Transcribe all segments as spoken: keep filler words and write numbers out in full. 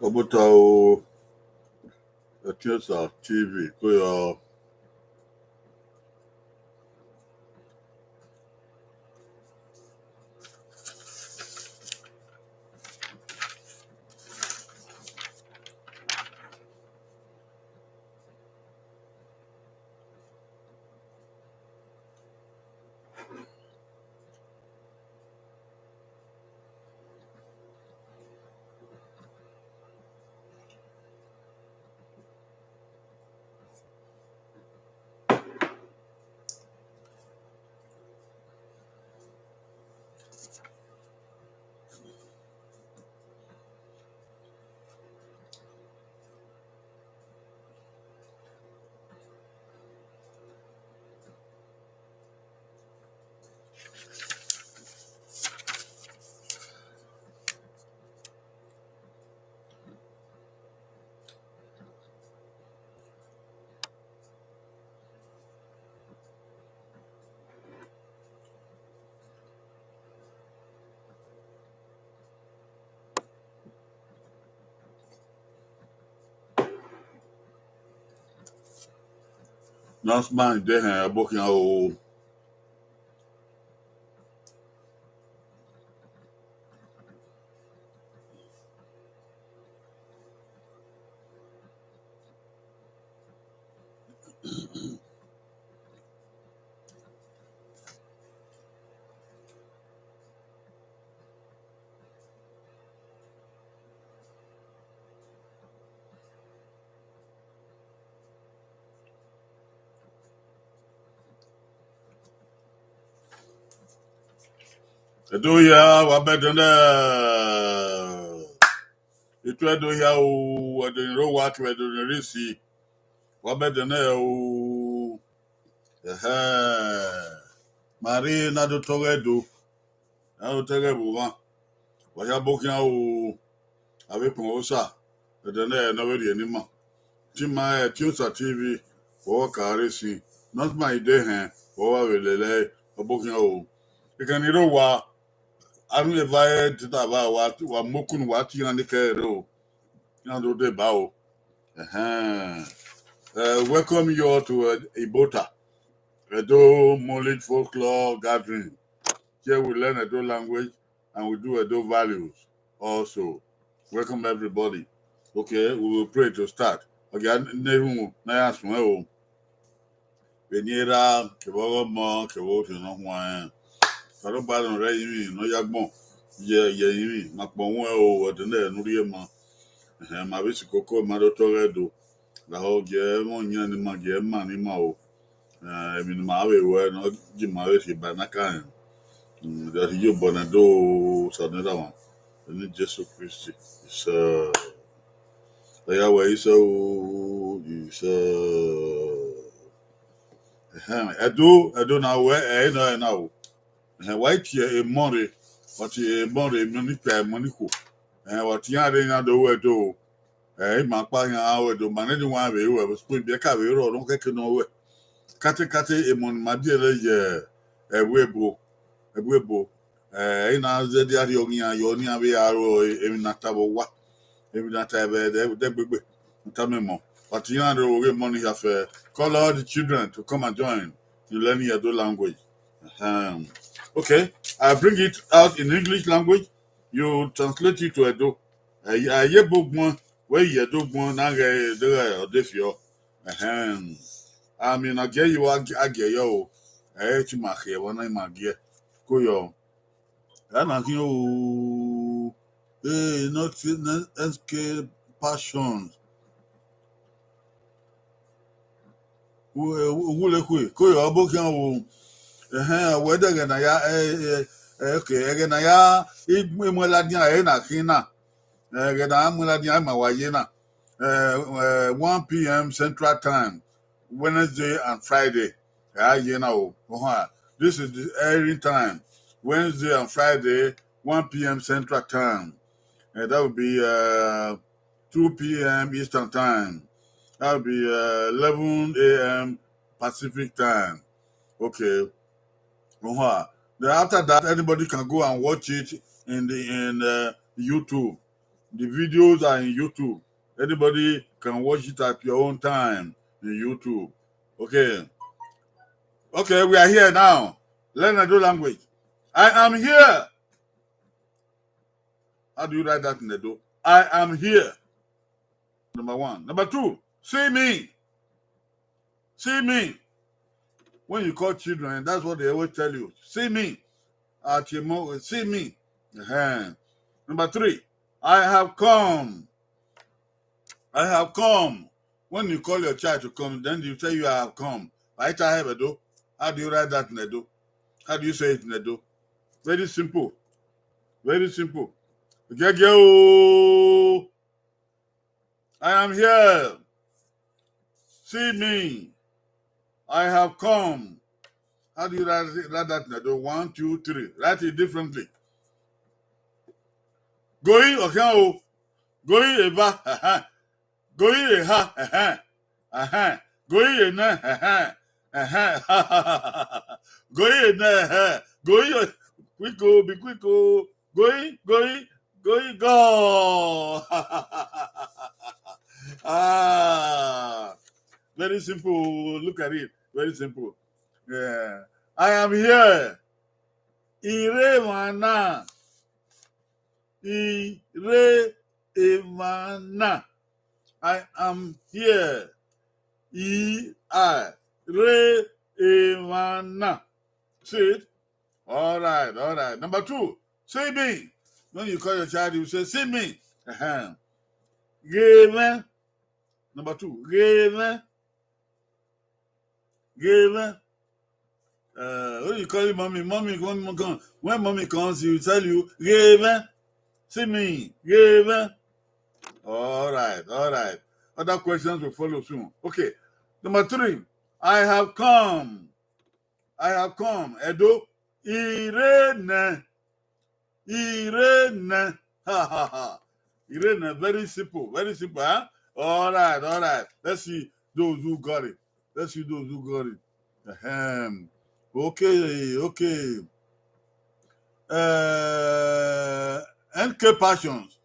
Ọbota o, Etiosa T V, ko yọ. Nọsman de hẹn ọbokhian o. Ẹdo hia, wa bẹdẹ nẹ. Etu Ẹdo hia o, Ẹdo ni rre owa, tu Ẹdo ni rre isi. Wa bẹdẹ nẹ o. Ẹhẹn. Ma rre ne a do tọghe Ẹdo, ne a do tọghe vbe omwa. Wa hia ọbokhian o, avbe ekpọnmwẹ Osa, ẹdẹ nẹ ne ọ vbe rhie ne ima. Te ima, Etiosa T V, vbe ọ ka rre sin, Nọsman de hẹn, vbe ọ vbe lele ẹre, ọbokhian o. Ekan ni rre owa, a rhie eva ẹre tita vba, wa, wa mu okun ne uwa tie iran ni kẹ ẹre o. Iran do deba o. Ẹhẹn. Uh, welcome you all to, uh, Ibota, Edo Mullet Folklore Gathering. Here we learn Edo language and we do Edo values also. Welcome everybody. Okay, we will pray to start. Okay, ne erhunmwu ne a ya suẹn o. Vbene erha kevbe ọghe ọmọ kevbe orhiọn ne ọ huanrẹn, Osanobua nọ rre ẹrinmwi ne ọ ya agbọn ye, ye ẹrinmwi, ma kpọnmwẹ o, ẹdẹ nẹ ne u rhie ma. Ẹhẹn, ma vbe si koko, ma do tọghe Ẹdo. Lahọ, gie ẹmwẹ ọyẹn ne ima, gie ima ne ima o. Eh, emwi ne ima vbe ruẹ ne ọ gie ima vbe rhie ba na ka rẹn. Mm, da rhie iyobọ ne do sa ne da wan. Eni Jesu Kristi, isẹ. Ẹya wẹ isẹ o, isẹ. Ẹhẹn, Ẹdo, Ẹdo na wẹ, ẹ, ẹ nọ, ẹ na o. Ẹhẹn, wa i tie emọ rre, wa tie emọ rre, emọ ni kpia, emọ ni khuo. Ẹhẹn, wa tie iran rre, iran do wẹ Ẹdo o. Ẹ, ima kpa iran wẹ Ẹdo, ma nene iwan vbe ruẹ, vbe sukpin biẹ ka vbe rrọọ, ne ọ kẹke ne ọ ruẹ. Kate kate emọ ne ima biẹlẹ ye ẹvbo ebo, ẹvbo ebo. Eh, ena zẹdẹ a rhie ọghe iran yọ, ne iran vbe ra ro emwi na ta vbe owa, emwi na ta vbe ẹdẹ, ẹdẹgbegbe, ne tama emọ. But iran rre ọghe emọ ni hia fẹ. Call all the children to come and join in learning Edo language. Ahem. Okay, I bring it out in English language. You translate it to Edo. Eh, ye ebo gbọn, wẹ ye Edo gbọn, na ghẹ deghẹ ọ de fiọ. Ahem. Ami na gie yo, a gie, a gie yo o. Eh, ti ma khie ẹvbo na, ima gie. Ko yo. Ẹ na khin o, eh, not, not S K Passions. Wu-, wu-, wulekhue, ko yo ọbokhian o. Ẹhẹn, wẹ de ẹghẹ na ya, eh, eh, eh, okay, ẹghẹ na ya, i, i mu ladian, ẹ na khin na. Eh, ẹghẹ na mu ladian, ma wa ye na. Eh, eh, one p.m. Central Time, Wednesday and Friday. Ẹ a ye na o. Ohan, this is the airing time, Wednesday and Friday, one p.m. Central Time. And that will be, uh, two p.m. Eastern Time. That will be, uh, eleven a.m. Pacific Time. Okay. Ohan. Then after that, anybody can go and watch it in the, in, uh, YouTube. The videos are in YouTube. Anybody can watch it at your own time in YouTube. Okay. Okay, we are here now. Learn Edo language. I am here. How do you write that in Edo? I am here. Number one. Number two, see me. See me. When you call children, that's what they always tell you. See me. At your mo-, see me. Uh-huh. Number three, I have come. I have come. When you call your child to come, then you say you have come. Right, I have Edo. How do you write that in Edo? How do you say it in Edo? Very simple. Very simple. Gege o. I am here. See me. I have come. How do you write, write that in Edo? One, two, three. Write it differently. Goi, okay, o. Goi, eva. Goi, eha. Goi, ene. Goi, ene. Goi, quick o, be quick o. Goi, goi, goi, go. Ah, very simple. Look at it. Very simple. Yeah. I am here. I rre emwa na. I rre emwa na. I am here. I, I rre emwa na. See it? All right, all right. Number two, see me. When you call your child, you say, see me. Uh-huh. Ghe mwẹ. Number two, ghe mwẹ. Ghe mwẹ. Uh, when you call your mommy, mommy, when, when mommy comes, she will tell you, ghe mwẹ. See me, ghe mwẹ. All right, all right. Other questions will follow soon. Okay. Number three, I have come. I have come. Edo, I rre nẹ. I rre nẹ. Ha, ha, ha. I rre nẹ. Very simple. Very simple, huh? All right, all right. Let's see those who got it. Let's see those who got it. Ahem. Okay, okay. Uh, N K Passions.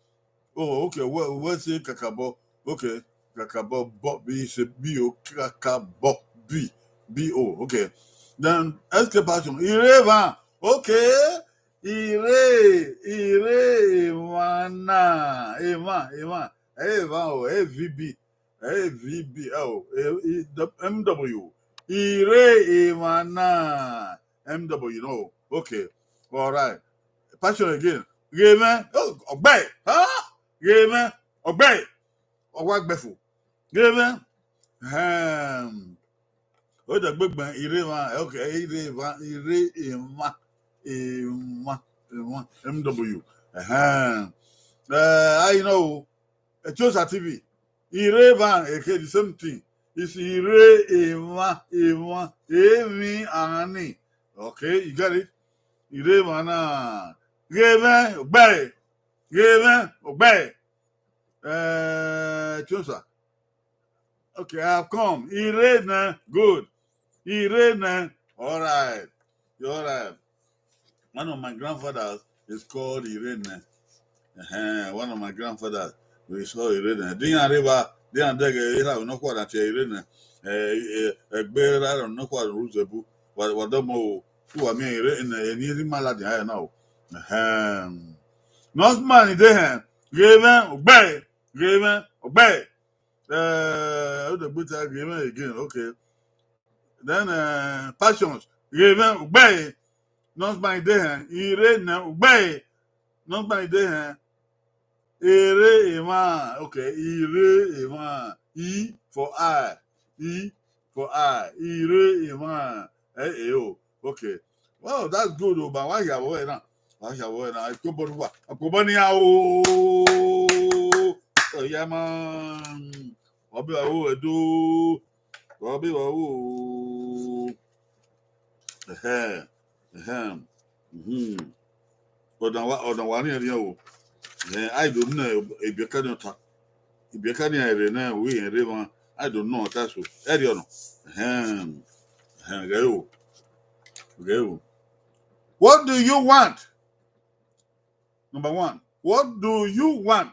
Oh, okay. Well, we'll say Kakabo. Okay. Kakabo, Bo, B, say B, O, Kakabo, B, B, O. Okay. Then, S K Passion. I rre emwa. Okay. I rre, I rre emwa na. Emwa, emwa. Emwa, o, A V B. A V B, oh, eh, eh, the M W. I rre emwa na. M W, no. Okay. All right. Passion again. Ghe mwẹ. Oh, ọgbẹe. Huh? Ghe mwẹ. Ọgbẹe. Ọ wa gbẹfo. Ghe mwẹ. Ahem. Odẹ gbegbe, I rre emwa. Okay, I rre emwa. I rre emwa. Emwa. Emwa. M W. Ahem. Eh, I know. Etiosa T V. I rre emwa, okay, the same thing. It's I rre emwa, emwa, emwi ani. Okay, you get it? I rre emwa na. Ghe mwẹ, ọgbẹe. Ghe mwẹ, ọgbẹe. Eh, Etiosa. Okay, I have come. I rre nẹ. Good. I rre nẹ. All right. You're all right. One of my grandfathers is called I rre nẹ. Uh-huh. One of my grandfathers is called I rre nẹ. Dẹ iran rre evba, dẹ iran dẹghe, erha vbe nọkhua na tie I rre nẹ. Eh, eh, ẹgbe erha vbe nọkhua ru Uzebu. Wa, wa dọmọ o, uwa miẹn I rre nẹ, eni rhie ima ladian ẹre na o. Uh-huh. Nọsman ni de hẹn, ghe mwẹ, ọgbẹe, ghe mwẹ, ọgbẹe. Eh, Odegbe ta ghe mwẹ again, okay. Then, eh, Passions, ghe mwẹ, ọgbẹe. Nọsman ni de hẹn, I rre nẹ, ọgbẹe. Nọsman ni de hẹn, I rre emwa, okay, I rre emwa. E for I, E for I, I rre emwa. Eh, eh, oh, okay. Well, that's good, oh, but wa hia vbe ẹre na? Wa hia vbe ẹre na? Akpobọ ne uwa, akpobọ ne iran, oh, oh, yeah, man. Wa be wa wo Ẹdo. Wa be wa wo. Ẹhẹn, ẹhẹn. Mhm. Ọna wa, ọna wa riẹnriẹn o. Ẹhẹn, a i do nọ ebiẹka ni ọta. Ebiẹka ni a rre nẹ, wẹ irẹn rre emwa, a i do nọ ọta eso. Ẹrriọ nọ. Ẹhẹn. Ẹhẹn, ghẹ o. Ghẹ o. What do you want? Number one, what do you want?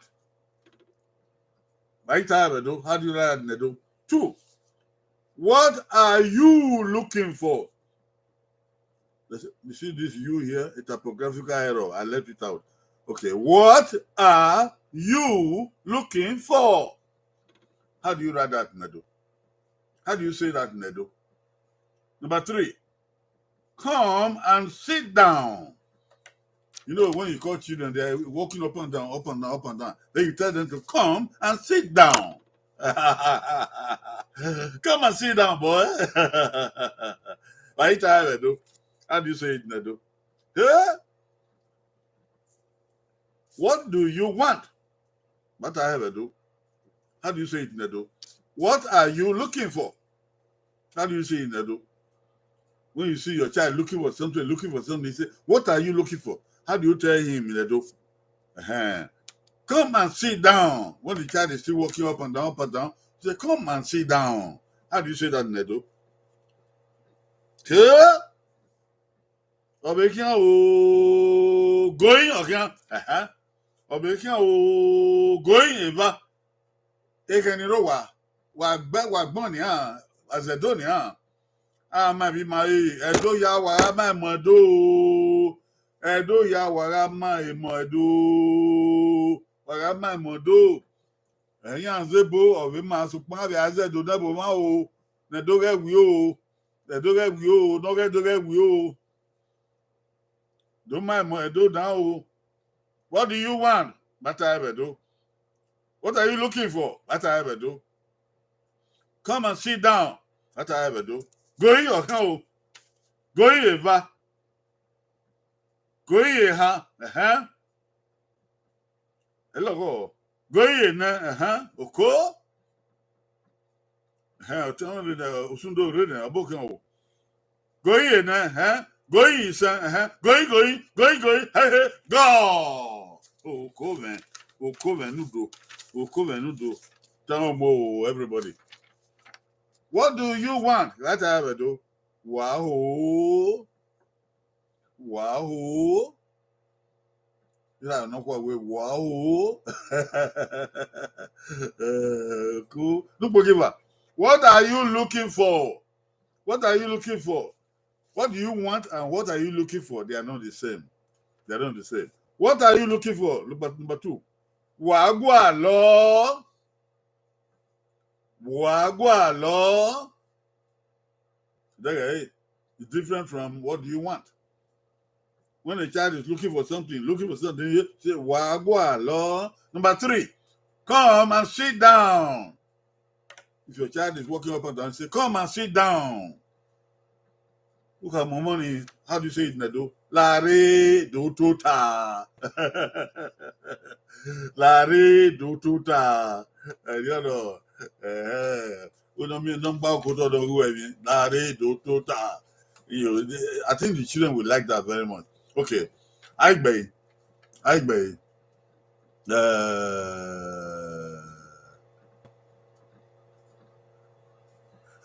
Right, Edo. How do you write that in Edo? Two. What are you looking for? You see this you here? A typographical error. I left it out. Okay. What are you looking for? How do you write that in Edo? How do you say that in Edo? Number three, come and sit down. You know, when you call children, they're walking up and down, up and down, up and down. Then you tell them to come and sit down. Come and sit down, boy. But it's how I do. How do you say it in Edo? Yeah? What do you want? What I ever do? How do you say it in Edo? What are you looking for? How do you say it in Edo? When you see your child looking for something, looking for something, you say, "What are you looking for?" How do you tell him in Edo? Uh-huh. Come and sit down. When the child is still walking up and down, up and down, you say, "Come and sit down." How do you say that in Edo? Ọ vbe khian o, going, ọ khian. Ẹhẹn. Ọ vbe khian o, going eva. Ekhẹn ni rre owa, wa gbe, wa gbọn nian, wa zẹ Ẹdo nian. A ma emwi ma re, Ẹdo ya wa gha ma emọ Ẹdo o. Ẹdo ya wa gha ma emọ Ẹdo o. Wa gha ma emọ Ẹdo. Ẹyan zẹ ebo, ọ vbe ma sokpan avbe a zẹ Ẹdo ne ẹvbo mwa o, ne Ẹdo ghẹ wi o, ne Ẹdo ghẹ wi o, ne ọ ghẹ do ghẹ wi o. Do ma emọ Ẹdo dan o. What do you want? Bata ẹvbo Ẹdo. What are you looking for? Bata ẹvbo Ẹdo. Come and sit down. Bata ẹvbo Ẹdo. Going, ọ khian o. Going eva. Going eha. Ẹhẹn. Elọghọ. Going ene. Ẹhẹn. Oko. Ẹhẹn, ọtẹn rre nẹ, usun do rre nẹ, ọ bọ khian o. Going ene, ẹhẹn. Going isẹn, ẹhẹn. Going, going, going, going, hey, hey, go! Oko mwẹ, oko mwẹ ne udo, oko mwẹ ne udo. Thank you, everybody. What do you want? Bata ẹvbo Ẹdo. Wa ho. Wa ho. Ira nọ kua wẹ wa ho. Eh, cool. Look, Bogiva, what are you looking for? What are you looking for? What do you want and what are you looking for? They are not the same. They are not the same. What are you looking for? Number, number two. Wa gua lọ. Wa gua lọ. That guy is different from what do you want. When a child is looking for something, looking for something, you say, "Wa gua lọ." Number three, come and sit down. If your child is walking up and down, say, "Come and sit down." Look at my money. How do you say it in Edo? Lare do tota. Lare do tota. Eh, you know, eh, uno mi number koto do whoever. Lare do tota. You know, I think the children will like that very much. Okay. Aigbe. Aigbe. Uh,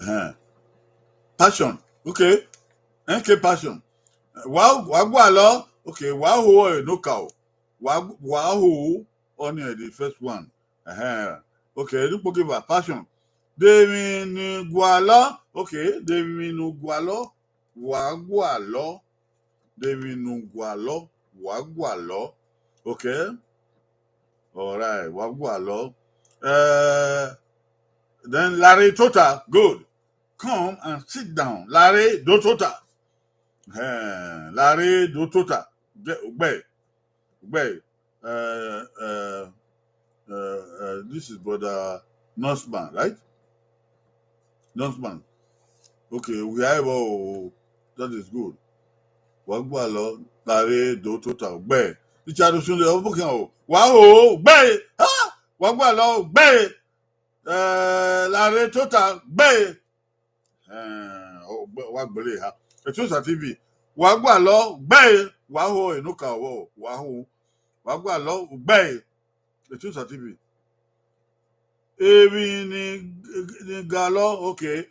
uh, passion. Okay. N K passion. Wa, wa gua lọ. Okay, wa ho e no ka o. Wa, wa ho on the first one. Uh-huh. Okay, look, Bogiva, passion. De emwi ne u gua lọ. Okay, de emwi ne u gua lọ. Wa gua lọ. De emwi ne u gua lọ. Wa gua lọ. Okay. All right, wa gua lọ. Uh, then lare tota, good. Come and sit down. Lare do tota. Eh, lare do tota. Gbe, gbe, gbe. Uh, uh, uh, uh, this is brother Nussman, right? Nussman. Okay, we are able. That is good. Wa gua lọ, lare do tota, gbe. Icha do sun le, ọ bọ khian o. Wa ho, gbe. Ha! Wa gua lọ, gbe. Eh, lare tota, gbe. Eh, ọ gbe, wa gbele ha. Etiosa T V. Wa gua lọ, gbe. Wa ho, e no ka wọ, wa ho. Wa gua lọ, gbe. Etiosa T V. Emwi ni, ni ga lọ, okay.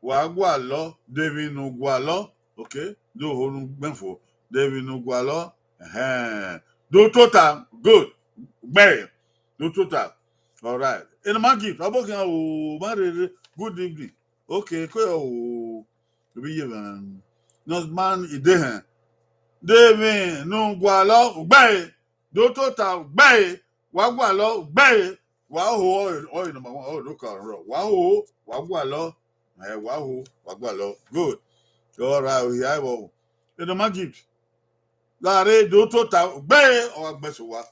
Wa gua lọ, de emwi ne u gua lọ, okay. Do ho nu gbẹn fo, de emwi ne u gua lọ, ẹhẹn. Do tota, good. Gbe. do tota. All right. Enoma Gift, ọbokhian o, ma rere, good evening. Okay, ko o, bi ye vẹ. Nọsman Idehẹn. De emwi ne u gualọ ugbẹre, do tota ugbẹre, wa gualọ ugbẹre, wa ho ọre, ọre number one, ọre do ka rrọọ. Wa ho, wa gualọ, ẹ, wa ho, wa gualọ. Good. All right, ohia ẹvbo. Enoma Gift. Lare do tota ugbẹre, ọ wa gbẹn sẹ owa.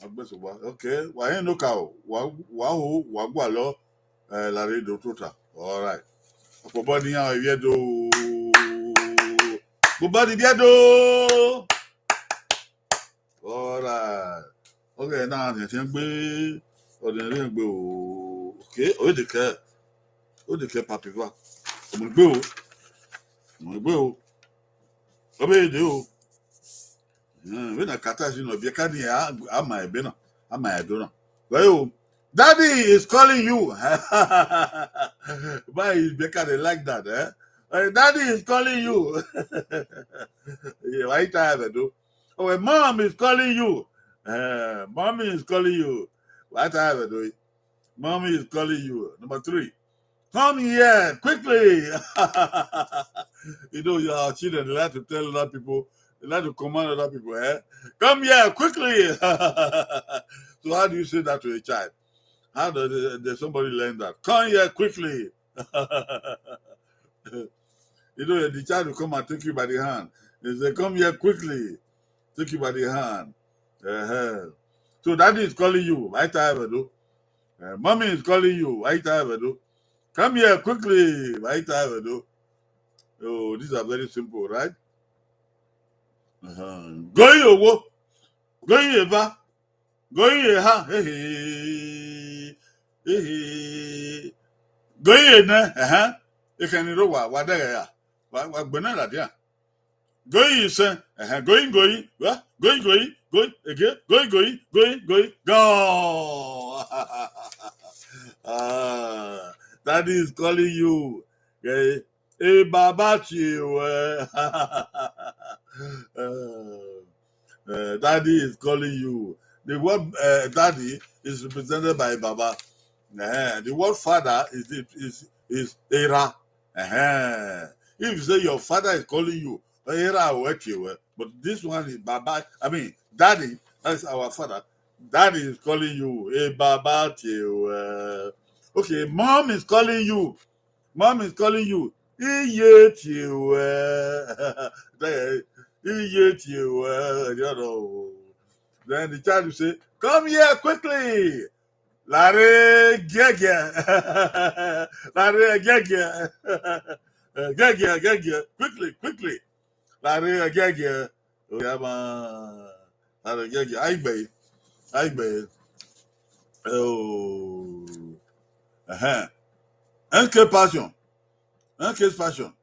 Wa gbẹn sẹ owa. Okay, wa rẹn enoka o. Wa, wa ho, wa gualọ, ẹ, lare do tota. All right. Ọkpọbọ ne iran vbiẹ do. Ọkpọbọ ne vbiẹ do. All right. Okay, na rẹn fian gbe. Ọ rẹn fian gbe o. Okay, o de kẹ. O de kẹ papi va. Mo gbe o. Mo gbe o. Ọ be de o. Hmm, vbene a ka ta sin nọ, biẹ ka ni a, a ma ebe na, a ma ẹdo na. Well, yo, daddy is calling you. Why biẹ ka dey like that, eh? Eh, daddy is calling you. Yeah, why you tired, Edo? Oh, well, mom is calling you. Eh, mommy is calling you. Why tired, Edo? Mommy is calling you. Number three, come here quickly. You know, your children, they like to tell other people, they like to command other people, eh? Come here quickly. So how do you say that to a child? How does the, does somebody learn that? Come here quickly. You know, the child will come and take you by the hand. He say, come here quickly. Take you by the hand. Uh-huh. So daddy is calling you. Why you tired, Edo? Uh, mommy is calling you. Why you tired, Edo? Come here quickly. Why you tired, Edo? Oh, these are very simple, right? Uh-huh. Go in your work. Go in your va. Go in your ha. Hey, hey. Hey, hey. Go in your ne. Uh-huh. You can know what, what they are. What, what, what, Going sẹ, ẹhẹn, going, going, wa, going, going, going, again, going, going, going, going, go. Ah, daddy is calling you. Eh, eh, baba tie wẹ. Uh, uh, daddy is calling you. The word uh, daddy is represented by baba. Eh, the word father is is is era. Ehen. If you say your father is calling you, era wẹ tie wẹ. But this one is baba. I mean, daddy, that's our father. Daddy is calling you. Hey, baba tie wẹ. Okay, mom is calling you. Mom is calling you. Iye tie wẹ. Iye tie wẹ. Then the child will say, come here quickly. Lare giẹgiẹ. Lare giẹgiẹ. Giẹgiẹ, giẹgiẹ. Quickly, quickly. Lare giẹgiẹ. Oya ma. Lare giẹgiẹ. Aigbe. Aigbe. Oh. Uh-huh. N K Passion. N K Passion.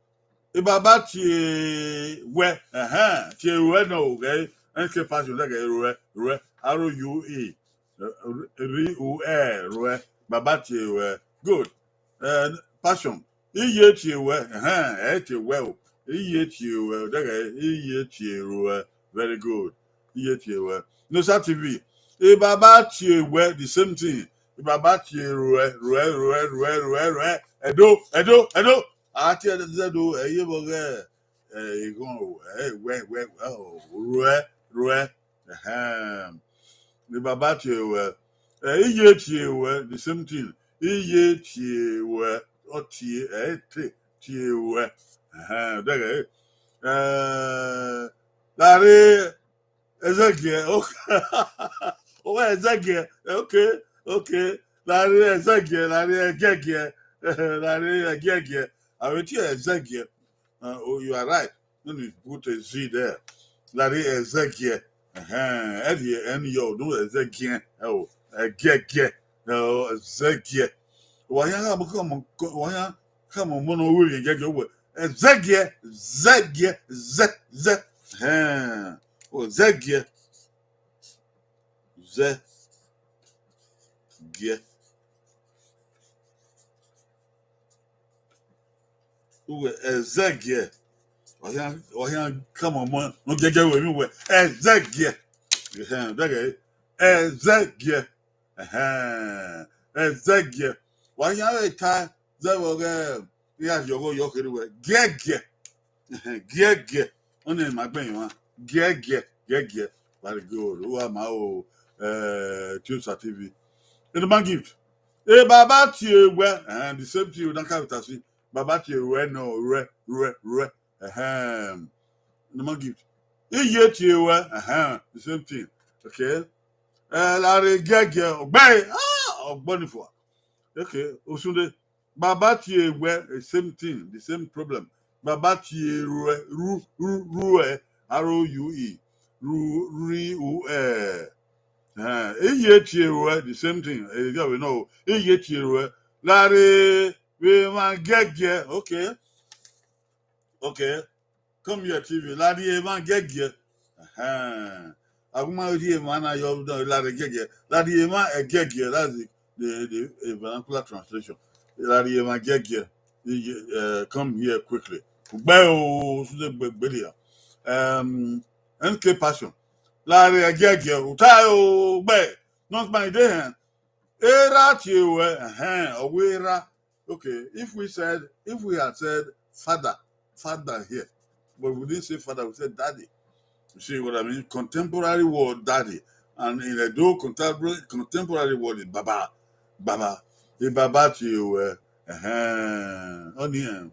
Baba tie wẹ, ẹhẹn, tie wẹ nọ, okay. N K Passion, like, rue, rue, R O U E. Ri u ẹ, rue. Baba tie wẹ. Good. Eh, Passion. Iye tie wẹ, ẹhẹn, ẹ tie wẹ o. Iye tie wẹ, like, iye tie rue. Very good. Iye tie wẹ. Nosa T V. Baba tie wẹ, the same thing. Baba tie rue, rue, rue, rue, rue, rue. Edo, Edo, Edo. A tie ẹdẹ do, ẹ ye vbọ ghẹ, ẹ, eghọn o, ẹ, wẹ, wẹ, wẹ, o, ruẹ, ruẹ. Ẹhẹn. Ne baba tie wẹ, ẹ, iye tie wẹ, the same thing. Iye tie wẹ, ọ tie, ẹ, te, tie wẹ. Ẹhẹn, dẹghẹ, ẹ, lare, Ẹzẹgiẹ, okay. Ẹzẹgiẹ, okay, okay. Lare ẹzẹgiẹ, lare ẹgiẹgiẹ, lare ẹgiẹgiẹ. Avbe tie ẹzẹgiẹ. Uh, oh, you are right. Then you put a Z there. Lare ẹzẹgiẹ. Ẹhẹn, ẹ rhie ẹn yọ, no ẹzẹgiẹ. Ẹ o, ẹgiẹgiẹ. Ẹ o, ẹzẹgiẹ. Wa yan, wa yan, come on, come on, come on, mono we ẹgiẹgiẹ wẹ. Ẹzẹgiẹ, zẹgiẹ, zẹ, zẹ. Ẹhẹn. O, zẹgiẹ. Zẹgiẹ. Uwẹ, ẹzẹgiẹ. Wa yan, wa yan, come on, mono giẹgiẹ wẹ mi wẹ. Ẹzẹgiẹ. Ẹhẹn, dẹghẹ, ẹzẹgiẹ. Ẹhẹn, ẹzẹgiẹ. Wa yan vbe ta zẹ vbe ọghẹ, iran yọ ọghọ yọ kherhe wẹ giẹgiẹ. Ẹhẹn, giẹgiẹ. Ọnii ma gbẹn emwa. Giẹgiẹ, giẹgiẹ. Very good. Uwa ma o, eh, Tusa T V. Enoma Gift. E baba tie wẹ, eh, the same thing, u na ka vbe ta si. Baba tie wẹ nọ, rẹ, rẹ, rẹ. Ẹhẹn. Enoma Gift. Iye tie wẹ, ẹhẹn, the same thing. Okay. Eh, la rre giẹgiẹ, ọgbẹe, ah, ọgbọ ni fua. Okay, Osunde. Baba tie wẹ, the same thing, the same problem. Baba tie ruẹ, ru, ru, ruẹ, R O U E. Ru, ri, u, ẹ. Eh, iye tie ruẹ, the same thing. Eh, you know, iye tie ruẹ. La rre vbe emwa giẹgiẹ, okay. Okay. Come here, T V. La rhie emwa giẹgiẹ. Ẹhẹn. A gu ma rhie emwa na yọ, no, la rre giẹgiẹ. La rhie emwa giẹgiẹ. That's the, the, the, the vernacular translation. La rhie emwa giẹgiẹ. Eh, come here quickly. Ugbẹ o, sude gbe, gbe ya. Um, N K Passion. La rhie giẹgiẹ. Uta o, gbe. Not my day, eh. Erha tie wẹ, ẹhẹn, ọ wẹ erha. Okay, if we said, if we had said father, father here, but we didn't say father, we said daddy. You see what I mean? Contemporary word daddy. And in Edo contemporary, contemporary word is baba. Baba. E baba tie wẹ, ẹhẹn, ọnii,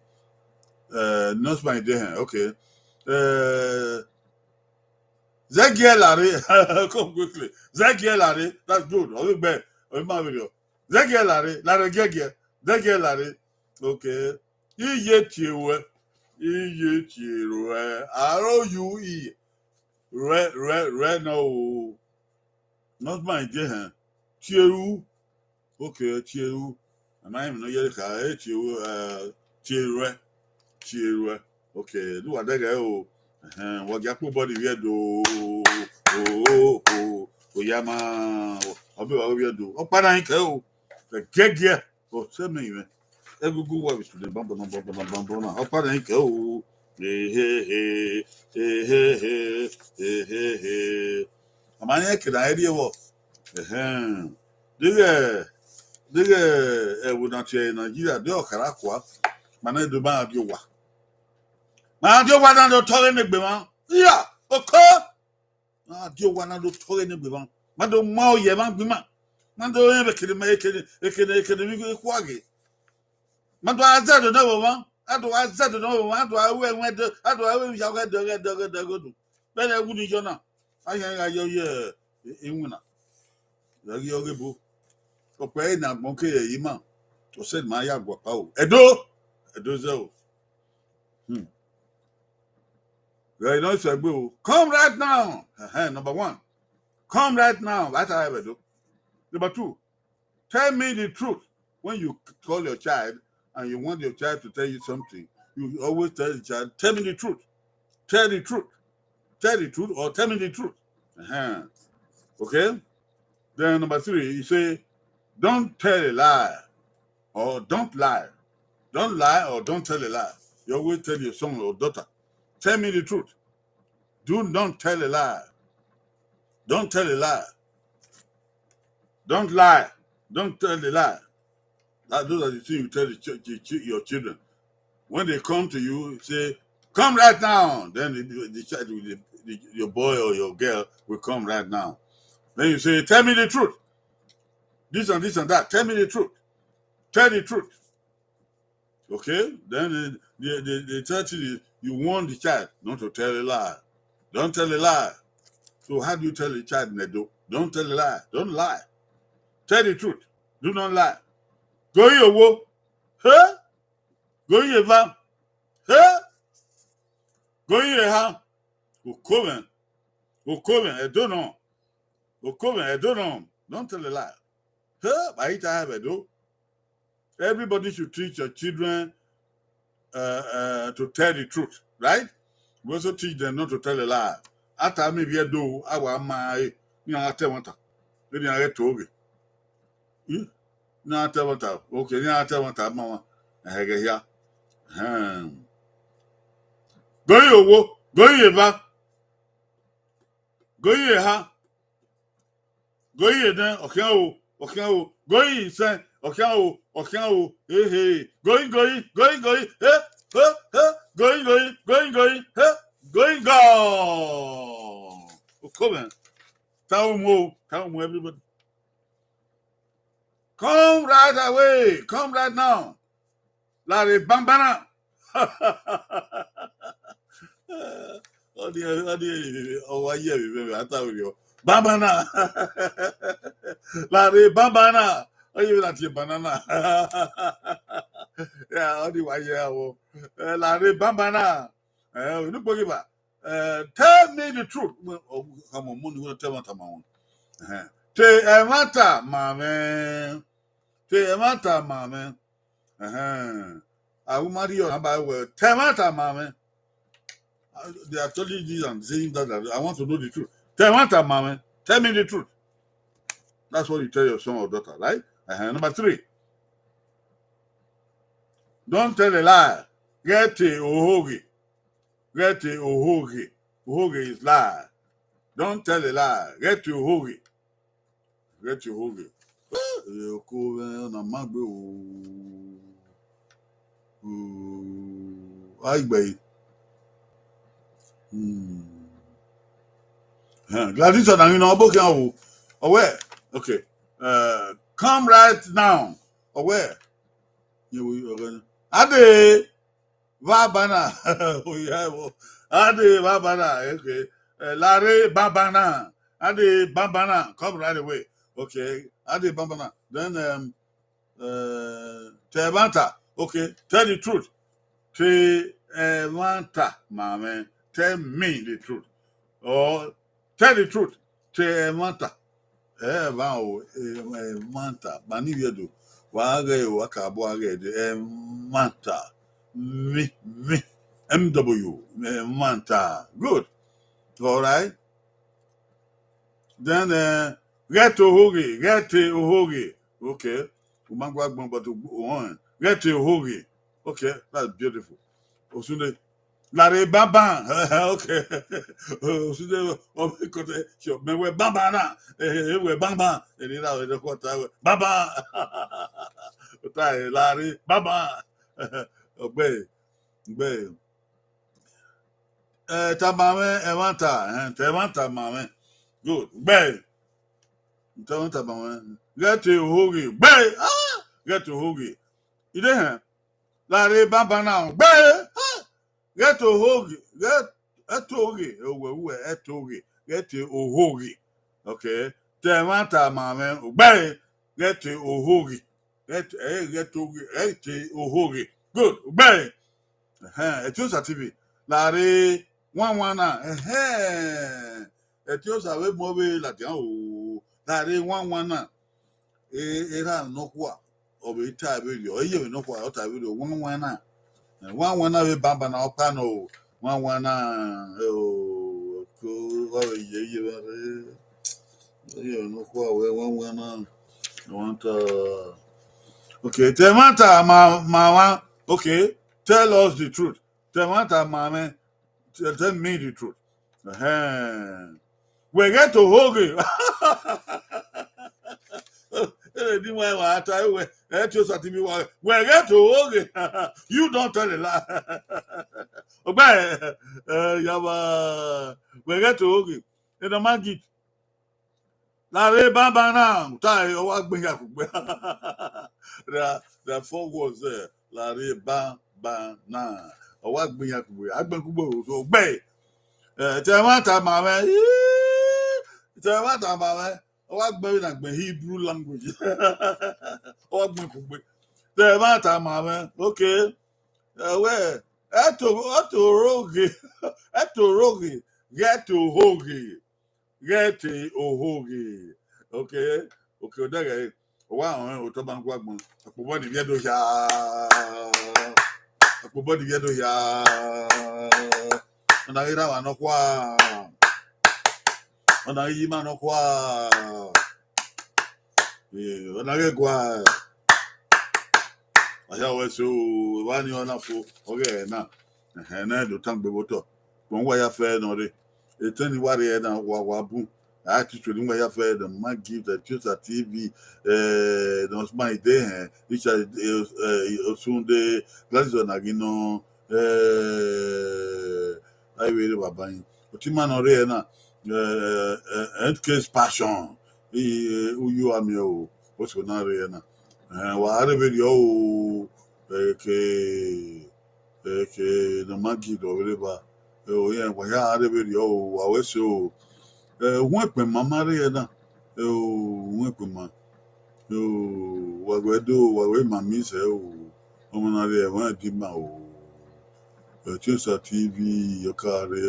eh, not my day, okay. Eh, zẹgiẹ la rre, come quickly. Zẹgiẹ la rre, that's good. Ọ vbe gbe, ọ ma vbe rriọ. Zẹgiẹ la rre, la rre giẹgiẹ, zẹgiẹ la rre. Okay. Iye tie ruẹ, iye tie ruẹ, R O U E. Ruẹ, ruẹ, ruẹ nọ o. Not my day, hẹn. Tie ru. Okay, tie ru. A ma rẹn emwi ne ọ ye kha, eh, tie ru, eh, tie ruẹ. Tie ruẹ. Okay, do wa dẹghẹ o. Ẹhẹn, wa gia kpo body vbe Ẹdo. O, o, o, o, ya ma, ọ be wa vbe Ẹdo. Ọkpa na hin kẹ o. Ẹgiẹgiẹ. O, se me imẹ. Egungun wa vbe tu ne bambọ na, bambọ na, bambọ na. Ọkpa na hin kẹ o. Ehehe, ehehe, ehehe. A ma rẹn ke na rhie vbọ. Ẹhẹn. Deghẹ, deghẹ ẹvbo na tie Nigeria, de ọ khara kua. Ma na do ma dio wa. Ma dio wa na do tọghe ne egbe mwa. Iya, oko. Ma dio wa na do tọghe ne egbe mwa. Ma do ma oye mwa gbe ima. Ma do rẹn vbe kene ma ekene, ekene, ekene vbe ikhuaghe. Ma do a zẹ do nọ vbe mwa. A do a zẹ do nọ vbe mwa. A do a ru ẹwẹn do, a do a ru ya ọghe do, ọghe do, ọghe do, ọghe do. Vbene ẹwu ni yọ na, a yan gha yọ ye iwinna. Vbe ghi ọghe ebo. Ọkpa ẹre ne agbọn ke ye ima. Ọ sẹ ne ma ya guakpa o. Ẹdo, Ẹdo zẹ o. Hmm. Vbe I don't say, "Come right now." Ẹhẹn, number one. Come right now. That's how I do. Number two, tell me the truth. When you call your child and you want your child to tell you something, you always tell the child, "Tell me the truth. Tell the truth. Tell the truth or tell me the truth." Uh-huh. Okay? Then number three, you say, "Don't tell a lie or don't lie." Don't lie or don't tell a lie. You always tell your son or daughter, "Tell me the truth. Do not tell a lie. Don't tell a lie. Don't lie. Don't tell a lie." That, those are the things you tell the ch-, the ch-, your children. When they come to you, say, "Come right now." Then the, the child, the, the, your boy or your girl will come right now. Then you say, "Tell me the truth. This and this and that. Tell me the truth. Tell the truth." Okay? Then the, the, the, the third thing is, you warn the child not to tell a lie. Don't tell a lie. So how do you tell a child in Edo? Don't tell a lie. Don't lie. Tell the truth. Do not lie. Go in your wo. Huh? Go in your van. Huh? Go in your house. Go come. Go come. I don't know. Go come. I don't know. Don't tell a lie. Huh? I eat, I have a do. Everybody should teach your children, uh, uh, to tell the truth, right? We also teach them not to tell a lie. After me, we do, I want my, you know, I tell what, you know, I told you. Hmm? Na tẹ vbọ ta, okay, na tẹ vbọ ta, ma wa, ẹhẹgẹ hia. Ẹhẹn. Go ye owo, go ye eva, go ye eha, go ye nẹ, ọ khian o, Ọkhian o, going, sẹ, ọkhian o, ọkhian o, he, he, going, going, going, going, he, he, he, going, going, going, going, he, going, gone. Okomẹ, thank you, thank you, everybody. Come right away, come right now. Lare banbana. Ọ ni, ọ ni, ọ wa ye vbe, vbe, vbe, a ta vbe rriọ. Banbana. Lare banbana. Ọ ye vbe na tie banana. Ya, ọ ni wa ye awọ. Eh, lare banbana. Eh, unu kpoghiba. Eh, tell me the truth. Well, oh, come on, money, well, tell me, tell me. Eh, te ẹmwata ma mwẹ. Te ẹmwata ma mwẹ. Eh, I will marry you, and by well, te ẹmwata ma mwẹ. I, they are telling you this and saying that, that I want to know the truth. Te ẹmwata ma mwẹ. Tell me the truth. That's what you tell your son or daughter, right? Uh-huh. Number three, don't tell a lie. Ghẹ te ohoghe. Ghẹ te ohoghe. Ohoghe is lie. Don't tell a lie. Ghẹ te ohoghe. Ghẹ te ohoghe. Eh, oko mwẹ na ma gbe o. O, a i gbe ẹre. Hmm. Huh, Gladys Ọdanghinọ, ọ bọ khian o. Ọ wẹ, okay. Uh, come right now. Ọ wẹ. Ye wo, okay. Ade. Banbana. Oya wo. Ade banbana. Okay. Eh, lare banbana. Ade banbana. Come right away. Okay. Ade banbana. Then, um, uh, te ẹmwata. Okay. Tell the truth. Te ẹmwata ma mwẹ. Tell me the truth. Or tell the truth. Te ẹmwata. Ẹmwa o, ẹ-, ẹmwata. Ba ni vbiẹ do. Wa ghẹ o, wa ka bu a ghẹ dee. Ẹmwata. Mi, mi. M W. Ẹmwata. Good. All right. Then, uh, ghẹ te ohoghe, ghẹ te ohoghe. Okay. U ma gua gbọn, but u, u họn. Ghẹ te ohoghe. Okay, that's beautiful. Osunde. Lare banban. Okay. Osunde, ọ, mẹ wẹ banban na. Eh, eh, wẹ banban. Eni ra wẹ dọkọ ta wẹ banban. Ota e lare banban. Ọgbẹe, ọgbẹe. Eh, tama mwẹ ẹmwata, eh, te ẹmwata ma mwẹ. Good. Ọgbẹe. Te ẹmwata ma mwẹ. Ghẹ te ohoghe. Ọgbẹe. Ah! Ghẹ te ohoghe. Ide hẹn. Lare banban na. Ọgbẹe. Ah! Ghẹ te ohoghe. Ghẹ, ghẹ te ohoghe. Owẹ, uwẹ, ghẹ te ohoghe. Ghẹ te ohoghe. Okay. Te ẹmwata ma mwẹ. Ọgbẹe. Ghẹ te ohoghe. Ghẹ te, eh, ghẹ te ohoghe, ghẹ te ohoghe. Good. Ọgbẹe. Ẹhẹn, Etiosa T V. Lare wanwan na. Ẹhẹn. Etiosa vbe mu ọvbe ladian o. Lare wanwan na. E, erha nọkhua, ọ vbe ta vberriọ, iyemwi nọkhua, ọ ta vberriọ, wanwan na. Eh, wanwan na vbe banban na ọkpa nọ o. Wanwan na, eh, o, ko, ọ vbe ye, ye vbe re. Iyemwi nọkhua wẹ wanwan na. I want, uh, okay, te ẹmwata ma, ma wa. Okay, tell us the truth. Te ẹmwata ma mwẹ. Tell, tell me the truth. Ẹhẹn. Wẹ ghẹ te ohoghe. Ere ni wa wa ta wẹ, Etiosa T V wa. Wẹ ghẹ te ohoghe. You don't tell a lie. Ọgbẹe, eh, yaba. Wẹ ghẹ te ohoghe. Ena ma git. Lare banban na, ta e, ọ wa gbẹn ya kugbe. There are, there are four words there. Lare banban na. Ọ wa gbẹn ya kugbe. A gbẹn kugbe o, so ọgbẹe. Eh, te ẹmwata ma mwẹ. Te ẹmwata ma mwẹ. Ọ wa gbẹn vbene a gbẹn Hebrew language. Ọ wa gbẹn kugbe. Te ẹmwata ma mwẹ. Okay. Ẹ wẹ, ẹ to, ẹ to roghe. Ẹ to roghe. Ghẹ to ohoghe. Ghẹ te ohoghe. Okay, okay, odẹghẹ, ọ wa họn otọ ba gua gbọn. Ọkpobọ ni vbiẹ do hia. Ọkpobọ ni vbiẹ do hia. Ọ na ghi ra wa nọkhua. Ọ na ghi yi ima nọkhua. Eh, ọ na ghi gua. Ahia wẹ so, wa ni ọ na fo, ọ ghẹ na. Ẹhẹn, ne do tangbe vbe otọ. Kpọn wa ya fẹ nọ rre. Etẹn ni wa rre ẹna wa, wa bun. A ti tuẹ ne uwa ya fẹ, the man give the Tusa T V, eh, the husband ide hẹn, Richard, eh, eh, Osunde, Gladys Onagino, eh, a i vbe rre baba yin. Otima ne ọ rre na, eh, eh, End Case Passion, i, eh, uyu a miẹn o, oso na rre na. Eh, wa rre vberriọ o, eh, ke, eh, ke ne ọ ma gi dọ vberriọ eva. Eh, o, irẹn wa ya rre vberriọ o, wa wẹ ẹse o. Eh, uhunmwu ẹkpẹn ma ma rre na. Eh, o, uhunmwu ẹkpẹn ma. Eh, o, wa wẹ do, wa wẹ ma miss ẹ o. Ọmọ na rre ẹmwẹ ẹdẹ ima o. Eh, Tusa T V, ọ ka rre,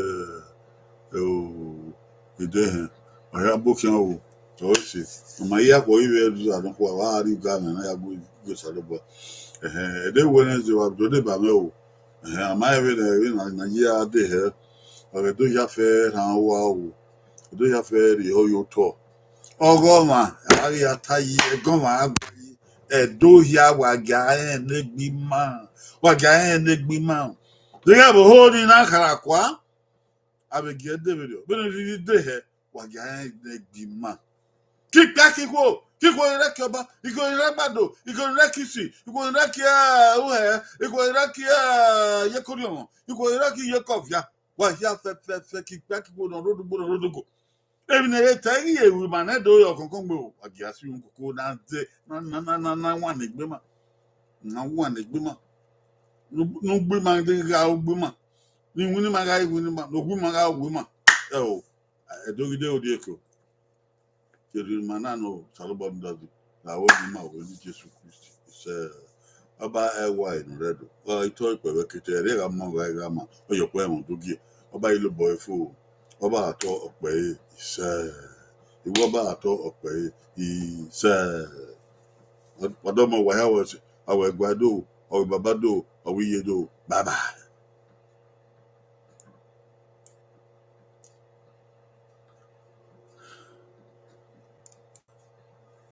eh, o, ide hẹn. Ọ ya bọ khian o. Ọ ẹse. Ọ ma ya khuọ ivbi ẹdẹ nọkhua, wa rri ga mẹ na ya gu, gu Osanobua. Ẹhẹn, ẹdẹ Wednesday wa do deba mwẹ o. Ẹhẹn, a ma rẹn vbene, vbene a na ye a dehẹ. Wa ghẹ do ya fẹ rhan uwa o. Wa do ya fẹ rhie ọyotọ. Ọghọmwa, a ghi a ta yi, ẹgọmwa a gba yi. Ẹdo hia wa gia rẹn ne egbe ima. Wa gia rẹn ne egbe ima. Deghẹ vbe oho ni na khara kua, a vbe gie ẹdẹ vberriọ. Vbene rhirhi dehẹ, wa gia rẹn ne egbe ima. Kikpia kikhuo, kikhuo ni rre ẹki ọba, ikhuo ni rre agbado, ikhuo ni rre ẹki isi, ikhuo ni rre ẹki, eh, uhẹ, ikhuo ni rre ẹki, eh, iyeke orhiọnmwọ, ikhuo ni rre ẹki iyeke ọvia. Wa hia fẹfẹfẹ, kikpia kikhuo ne ọ rre odugbo, ne ọ rre odugbo. Emwi ne ẹ i re ta ighẹ ru ima nẹ do re ọkọnkọn gbe o, wa gia si uhunmwu koko na dẹ, na, na, na, na, na wan ne egbe ima. Na wan ne egbe ima. Ne u-, ne ugbima gha ugbima. Ne iwinna ima gha iwinna ima. Ne owa ima gha owa ima. Ẹ o, ẹdoghi de odieko. Erriọ ima na ne Osanobua rhunmwuda dee, la wẹ ne ima vbe eni Jesu Kristi. Isẹ. Ọba ẹwae ne ọ rre Ẹdo, ọ i tọ ikpẹvbẹ kete, ẹre gha ma, ọ gha ma, ọ yọ ọkpẹ ẹmwẹ odogie. Ọba i lobọ ẹre fo, ọba a tọ ọkpẹ ẹre, isẹ. Iwẹ ọba a tọ ọkpẹ ẹre, isẹ. Ọdọmọ wa hia wẹ, a wẹ ẹguae do, ọ wẹ baba do, ọ wẹ iye do, bye bye.